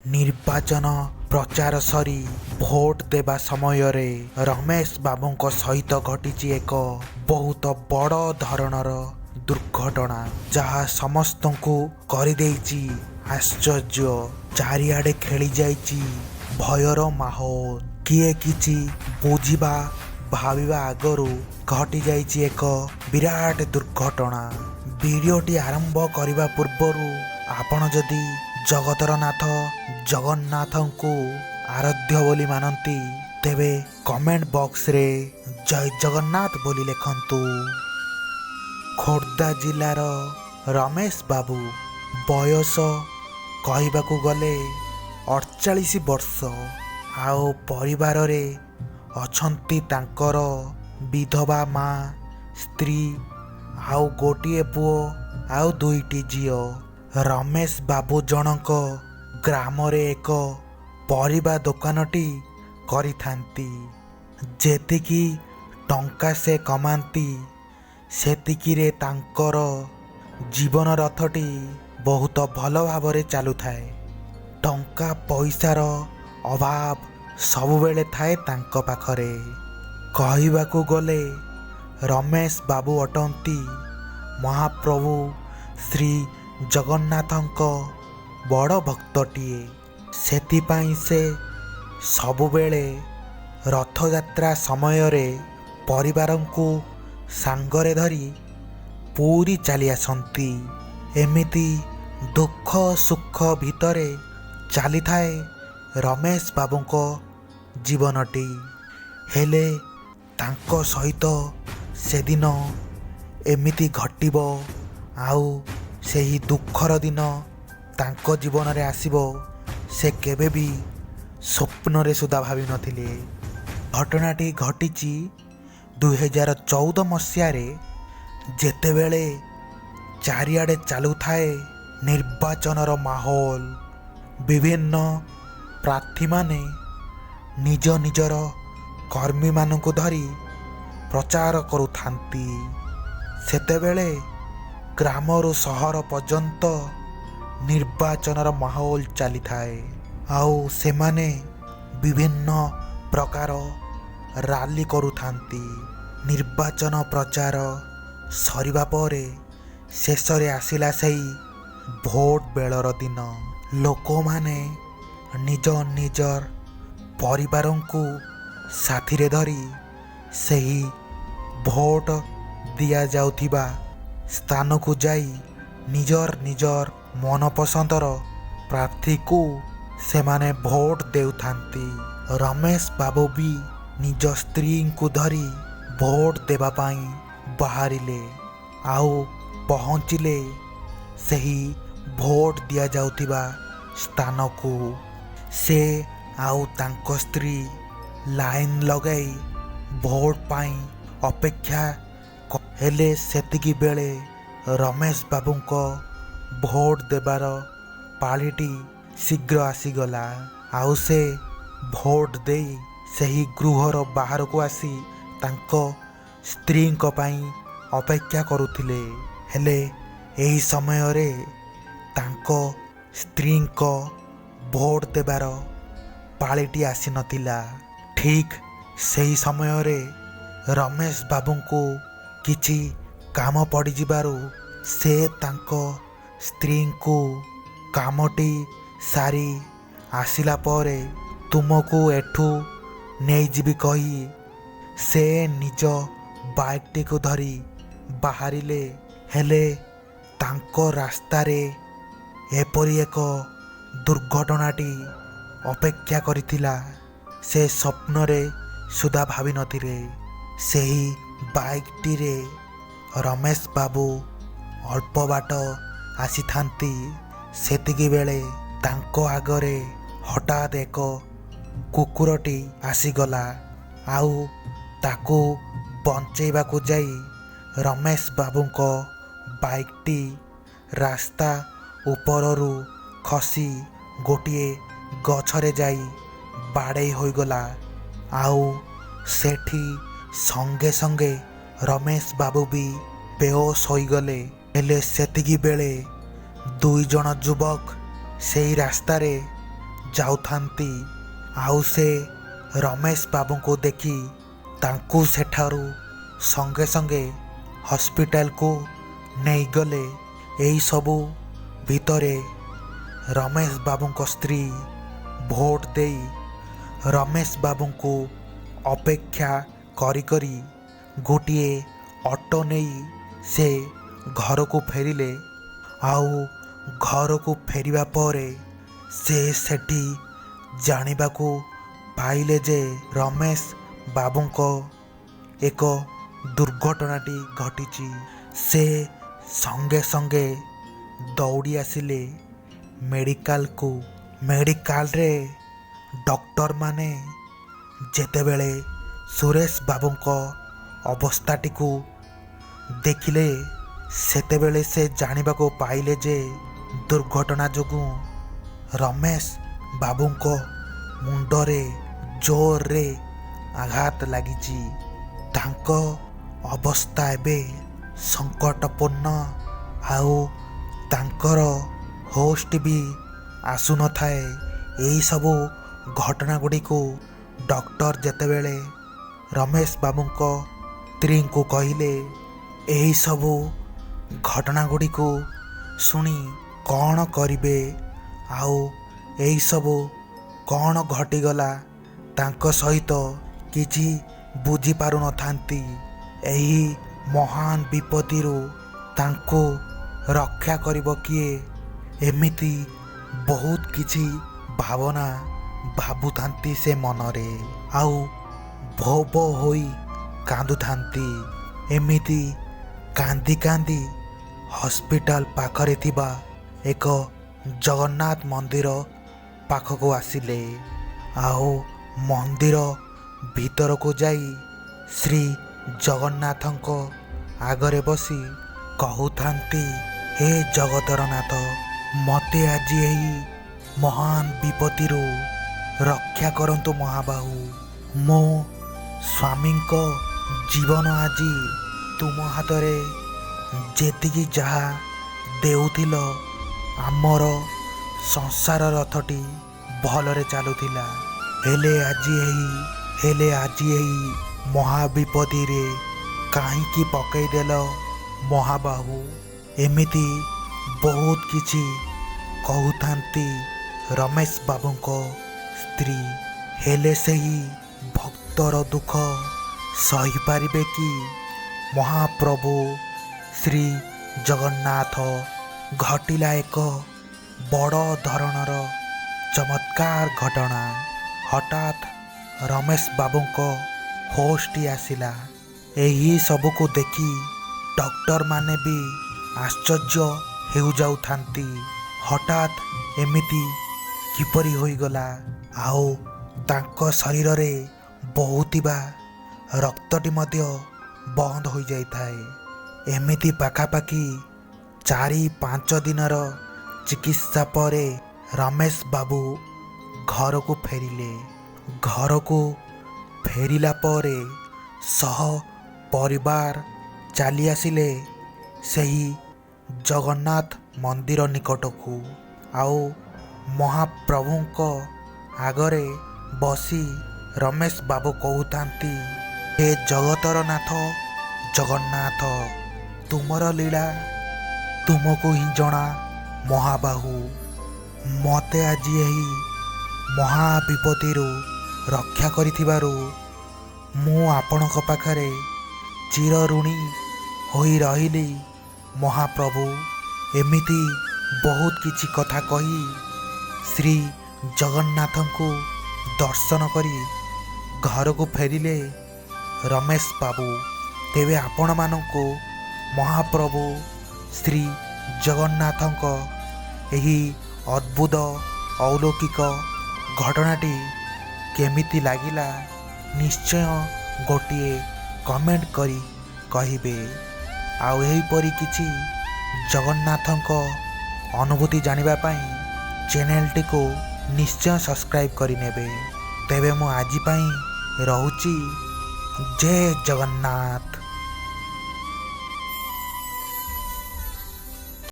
ନିର୍ବାଚନ ପ୍ରଚାର ସରି ଭୋଟ ଦେବା ସମୟରେ ରମେଶ ବାବୁଙ୍କ ସହିତ ଘଟିଛି ଏକ ବହୁତ ବଡ଼ ଧରଣର ଦୁର୍ଘଟଣା, ଯାହା ସମସ୍ତଙ୍କୁ କରିଦେଇଛି ଆଶ୍ଚର୍ଯ୍ୟ। ଚାରିଆଡ଼େ ଖେଳିଯାଇଛି ଭୟର ମାହୋଲ। କିଏ କିଛି ବୁଝିବା ଭାବିବା ଆଗରୁ ଘଟିଯାଇଛି ଏକ ବିରାଟ ଦୁର୍ଘଟଣା। ଭିଡ଼ିଓଟି ଆରମ୍ଭ କରିବା ପୂର୍ବରୁ ଆପଣ ଯଦି ଜଗତର ନାଥ ଜଗନ୍ନାଥଙ୍କୁ ଆରାଧ୍ୟ ବୋଲି ମାନନ୍ତି, ତେବେ କମେଣ୍ଟ ବକ୍ସରେ ଜୟ ଜଗନ୍ନାଥ ବୋଲି ଲେଖନ୍ତୁ। ଖୋର୍ଦ୍ଧା ଜିଲ୍ଲାର ରମେଶ ବାବୁ, ବୟସ କହିବାକୁ ଗଲେ 48 ବର୍ଷ। ଆଉ ପରିବାରରେ ଅଛନ୍ତି ତାଙ୍କର ବିଧବା ମା, ସ୍ତ୍ରୀ, ଆଉ ଗୋଟିଏ ପୁଅ ଆଉ ଦୁଇଟି ଝିଅ। ରମେଶ ବାବୁ ଜଣକ ଗ୍ରାମରେ ଏକ ପରିବା ଦୋକାନଟି କରିଥାନ୍ତି। ଯେତିକି ଟଙ୍କା ସେ କମାନ୍ତି, ସେତିକିରେ ତାଙ୍କର ଜୀବନ ରଥଟି ବହୁତ ଭଲ ଭାବରେ ଚାଲୁଥାଏ। ଟଙ୍କା ପଇସାର ଅଭାବ ସବୁବେଳେ ଥାଏ ତାଙ୍କ ପାଖରେ। କହିବାକୁ ଗଲେ ରମେଶ ବାବୁ ଅଟନ୍ତି ମହାପ୍ରଭୁ ଶ୍ରୀ ଜଗନ୍ନାଥଙ୍କ ବଡ଼ ଭକ୍ତଟିଏ। ସେଥିପାଇଁ ସେ ସବୁବେଳେ ରଥଯାତ୍ରା ସମୟରେ ପରିବାରଙ୍କୁ ସାଙ୍ଗରେ ଧରି ପୁରୀ ଚାଲି ଆସନ୍ତି। ଏମିତି ଦୁଃଖ ସୁଖ ଭିତରେ ଚାଲିଥାଏ ରମେଶ ବାବୁଙ୍କ ଜୀବନଟି। ହେଲେ ତାଙ୍କ ସହିତ ସେଦିନ ଏମିତି ଘଟିବ ଆଉ ସେହି ଦୁଃଖର ଦିନ ତାଙ୍କ ଜୀବନରେ ଆସିବ, ସେ କେବେ ବି ସ୍ୱପ୍ନରେ ସୁଦ୍ଧା ଭାବିନଥିଲେ। ଘଟଣାଟି ଘଟିଛି 2014 ମସିହାରେ, ଯେତେବେଳେ ଚାରିଆଡ଼େ ଚାଲୁଥାଏ ନିର୍ବାଚନର ମାହୋଲ। ବିଭିନ୍ନ ପ୍ରାର୍ଥୀମାନେ ନିଜ ନିଜର କର୍ମୀମାନଙ୍କୁ ଧରି ପ୍ରଚାର କରୁଥାନ୍ତି। ସେତେବେଳେ ଗ୍ରାମରୁ ସହର ପର୍ଯ୍ୟନ୍ତ ନିର୍ବାଚନର ମାହୋଲ ଚାଲିଥାଏ ଆଉ ସେମାନେ ବିଭିନ୍ନ ପ୍ରକାର ରାଲି କରୁଥାନ୍ତି। ନିର୍ବାଚନ ପ୍ରଚାର ସରିବା ପରେ ଶେଷରେ ଆସିଲା ସେଇ ଭୋଟ ବେଳର ଦିନ। ଲୋକମାନେ ନିଜ ନିଜର ପରିବାରଙ୍କୁ ସାଥିରେ ଧରି ସେହି ଭୋଟ ଦିଆଯାଉଥିବା ସ୍ଥାନକୁ ଯାଇ ନିଜର ନିଜର ମନପସନ୍ଦର ପ୍ରାର୍ଥୀକୁ ସେମାନେ ଭୋଟ ଦେଉଥାନ୍ତି। ରମେଶ ବାବୁ ବି ନିଜ ସ୍ତ୍ରୀଙ୍କୁ ଧରି ଭୋଟ ଦେବା ପାଇଁ ବାହାରିଲେ ଆଉ ପହଞ୍ଚିଲେ ସେହି ଭୋଟ ଦିଆଯାଉଥିବା ସ୍ଥାନକୁ। ସେ ଆଉ ତାଙ୍କ ସ୍ତ୍ରୀ ଲାଇନ୍ ଲଗାଇ ଭୋଟ ପାଇଁ ଅପେକ୍ଷା ହେଲେ। ସେତିକି ବେଳେ ରମେଶ ବାବୁଙ୍କ ଭୋଟ ଦେବାର ପାଳିଟି ଶୀଘ୍ର ଆସିଗଲା ଆଉ ସେ ଭୋଟ ଦେଇ ସେହି ଗୃହର ବାହାରକୁ ଆସି ତାଙ୍କ ସ୍ତ୍ରୀଙ୍କ ପାଇଁ ଅପେକ୍ଷା କରୁଥିଲେ। ହେଲେ ଏହି ସମୟରେ ତାଙ୍କ ସ୍ତ୍ରୀଙ୍କ ଭୋଟ ଦେବାର ପାଳିଟି ଆସିନଥିଲା। ଠିକ୍ ସେହି ସମୟରେ ରମେଶ ବାବୁଙ୍କୁ କିଛି କାମ ପଡ଼ିଯିବାରୁ ସେ ତାଙ୍କ ସ୍ତ୍ରୀଙ୍କୁ କାମଟି ସାରି ଆସିଲା ପରେ ତୁମକୁ ଏଠୁ ନେଇଯିବି କହି ସେ ନିଜ ବାଇକ୍ଟିକୁ ଧରି ବାହାରିଲେ। ହେଲେ ତାଙ୍କ ରାସ୍ତାରେ ଏପରି ଏକ ଦୁର୍ଘଟଣାଟି ଅପେକ୍ଷା କରିଥିଲା, ସେ ସ୍ୱପ୍ନରେ ସୁଦ୍ଧା ଭାବିନଥିଲେ। ସେହି ବାଇକ୍ଟିରେ ରମେଶ ବାବୁ ଅଳ୍ପ ବାଟ ଆସିଥାନ୍ତି, ସେତିକି ବେଳେ ତାଙ୍କ ଆଗରେ ହଠାତ୍ ଏକ କୁକୁରଟି ଆସିଗଲା ଆଉ ତାକୁ ବଞ୍ଚେଇବାକୁ ଯାଇ ରମେଶ ବାବୁଙ୍କ ବାଇକ୍ଟି ରାସ୍ତା ଉପରରୁ ଖସି ଗୋଟିଏ ଗଛରେ ଯାଇ ବାଡ଼େଇ ହୋଇଗଲା ଆଉ ସେଠି ସଙ୍ଗେ ସଙ୍ଗେ ରମେଶ ବାବୁ ବି ବେହୋସ ହୋଇଗଲେ। ହେଲେ ସେତିକି ବେଳେ ଦୁଇ ଜଣ ଯୁବକ ସେଇ ରାସ୍ତାରେ ଯାଉଥାନ୍ତି। ଆଉ ସେ ରମେଶ ବାବୁଙ୍କୁ ଦେଖି ତାଙ୍କୁ ସେଠାରୁ ସଙ୍ଗେ ସଙ୍ଗେ ହସ୍ପିଟାଲକୁ ନେଇଗଲେ। ଏହିସବୁ ଭିତରେ ରମେଶ ବାବୁଙ୍କ ସ୍ତ୍ରୀ ଭୋଟ ଦେଇ ରମେଶ ବାବୁଙ୍କୁ ଅପେକ୍ଷା କରି କରି ଗୋଟିଏ ଅଟୋ ନେଇ ସେ ଘରକୁ ଫେରିଲେ। ଆଉ ଘରକୁ ଫେରିବା ପରେ ସେ ସେଠି ଜାଣିବାକୁ ପାଇଲେ ଯେ ରମେଶ ବାବୁଙ୍କ ଏକ ଦୁର୍ଘଟଣାଟି ଘଟିଛି। ସେ ସଙ୍ଗେ ସଙ୍ଗେ ଦୌଡ଼ି ଆସିଲେ ମେଡ଼ିକାଲକୁ। ମେଡ଼ିକାଲରେ ଡକ୍ଟରମାନେ ଯେତେବେଳେ ସୁରେଶ ବାବୁଙ୍କ ଅବସ୍ଥାଟିକୁ ଦେଖିଲେ, ସେତେବେଳେ ସେ ଜାଣିବାକୁ ପାଇଲେ ଯେ ଦୁର୍ଘଟଣା ଯୋଗୁଁ ରମେଶ ବାବୁଙ୍କ ମୁଣ୍ଡରେ ଜୋରରେ ଆଘାତ ଲାଗିଛି। ତାଙ୍କ ଅବସ୍ଥା ଏବେ ସଙ୍କଟପୂର୍ଣ୍ଣ, ଆଉ ତାଙ୍କର ହୋଷ୍ଟ ବି ଆସୁନଥାଏ। ଏହିସବୁ ଘଟଣା ଗୁଡ଼ିକୁ ଡକ୍ଟର ଯେତେବେଳେ ରମେଶ ବାବୁଙ୍କ ସ୍ତ୍ରୀଙ୍କୁ କହିଲେ, ଏହିସବୁ ଘଟଣା ଗୁଡ଼ିକୁ ଶୁଣି କ'ଣ କରିବେ ଆଉ ଏହିସବୁ କ'ଣ ଘଟିଗଲା ତାଙ୍କ ସହିତ କିଛି ବୁଝିପାରୁନଥାନ୍ତି। ଏହି ମହାନ ବିପତ୍ତିରୁ ତାଙ୍କୁ ରକ୍ଷା କରିବ କିଏ? ଏମିତି ବହୁତ କିଛି ଭାବନା ଭାବୁଥାନ୍ତି ସେ ମନରେ, ଆଉ ଭୋ ଭୋ ହୋଇ କାନ୍ଦୁଥାନ୍ତି। ଏମିତି କାନ୍ଦି କାନ୍ଦି ହସ୍ପିଟାଲ ପାଖରେ ଥିବା ଏକ ଜଗନ୍ନାଥ ମନ୍ଦିର ପାଖକୁ ଆସିଲେ, ଆଉ ମନ୍ଦିର ଭିତରକୁ ଯାଇ ଶ୍ରୀ ଜଗନ୍ନାଥଙ୍କ ଆଗରେ ବସି କହୁଥାନ୍ତି, ହେ ଜଗତର ନାଥ, ମୋତେ ଆଜି ଏହି ମହାନ ବିପତ୍ତିରୁ ରକ୍ଷା କରନ୍ତୁ ମହାବାହୁ। ମୋ ସ୍ୱାମୀଙ୍କ ଜୀବନ ଆଜି ତୁମ ହାତରେ। ଯେତିକି ଯାହା ଦେଉଥିଲ, ଆମର ସଂସାର ରଥଟି ଭଲରେ ଚାଲୁଥିଲା। ହେଲେ ଆଜି ଏହି ମହାବିପତ୍ତିରେ କାହିଁକି ପକେଇଦେଲ ମହାବାହୁ? ଏମିତି ବହୁତ କିଛି କହୁଥାନ୍ତି ରମେଶ ବାବୁଙ୍କ ସ୍ତ୍ରୀ। ହେଲେ ସେହି ଭକ୍ତର ଦୁଃଖ ସହିପାରିବେ କି ମହାପ୍ରଭୁ ଶ୍ରୀ ଜଗନ୍ନାଥ? ଘଟିଲା ଏକ ବଡ଼ ଧରଣର ଚମତ୍କାର ଘଟଣା। ହଠାତ୍ ରମେଶ ବାବୁଙ୍କ ହୋସ୍ଟି ଆସିଲା। ଏହି ସବୁକୁ ଦେଖି ଡକ୍ଟରମାନେ ବି ଆଶ୍ଚର୍ଯ୍ୟ ହେଉଯାଉଥାନ୍ତି, ହଠାତ୍ ଏମିତି କିପରି ହୋଇଗଲା? ଆଉ ତାଙ୍କ ଶରୀରରେ ବହୁଥିବା ରକ୍ତଟି ମଧ୍ୟ ବନ୍ଦ ହୋଇଯାଇଥାଏ। ଏମିତି ପାଖାପାଖି 4-5 ଦିନର ଚିକିତ୍ସା ପରେ ରମେଶ ବାବୁ ଘରକୁ ଫେରିଲେ। ଘରକୁ ଫେରିଲା ପରେ ସହ ପରିବାର ଚାଲି ଆସିଲେ ସେହି ଜଗନ୍ନାଥ ମନ୍ଦିର ନିକଟକୁ, ଆଉ ମହାପ୍ରଭୁଙ୍କ ଆଗରେ ବସି ରମେଶ ବାବୁ କହୁଥାନ୍ତି, ହେ ଜଗତର ନାଥ ଜଗନ୍ନାଥ, ତୁମର ଲୀଳା ତୁମକୁ ହିଁ ଜଣା ମହାବାହୁ। ମୋତେ ଆଜି ଏହି ମହାବିପତ୍ତିରୁ ରକ୍ଷା କରିଥିବାରୁ ମୁଁ ଆପଣଙ୍କ ପାଖରେ ଚିରଋଣୀ ହୋଇ ରହିଲି ମହାପ୍ରଭୁ। ଏମିତି ବହୁତ କିଛି କଥା କହି ଶ୍ରୀ ଜଗନ୍ନାଥଙ୍କୁ ଦର୍ଶନ କରି ଘରକୁ ଫେରିଲେ ରମେଶ ବାବୁ। ତେବେ ଆପଣମାନଙ୍କୁ ମହାପ୍ରଭୁ ଶ୍ରୀ ଜଗନ୍ନାଥଙ୍କ ଏହି ଅଦ୍ଭୁତ ଅଲୌକିକ ଘଟଣାଟି କେମିତି ଲାଗିଲା, ନିଶ୍ଚୟ ଗୋଟିଏ କମେଣ୍ଟ କରି କହିବେ। ଆଉ ଏହିପରି କିଛି ଜଗନ୍ନାଥଙ୍କ ଅନୁଭୂତି ଜାଣିବା ପାଇଁ ଚ୍ୟାନେଲଟିକୁ ନିଶ୍ଚୟ ସବସ୍କ୍ରାଇବ୍ କରିନେବେ। ତେବେ ମୁଁ ଆଜି ପାଇଁ ରହୁଛି। ଜୟ ଜଗନ୍ନାଥ।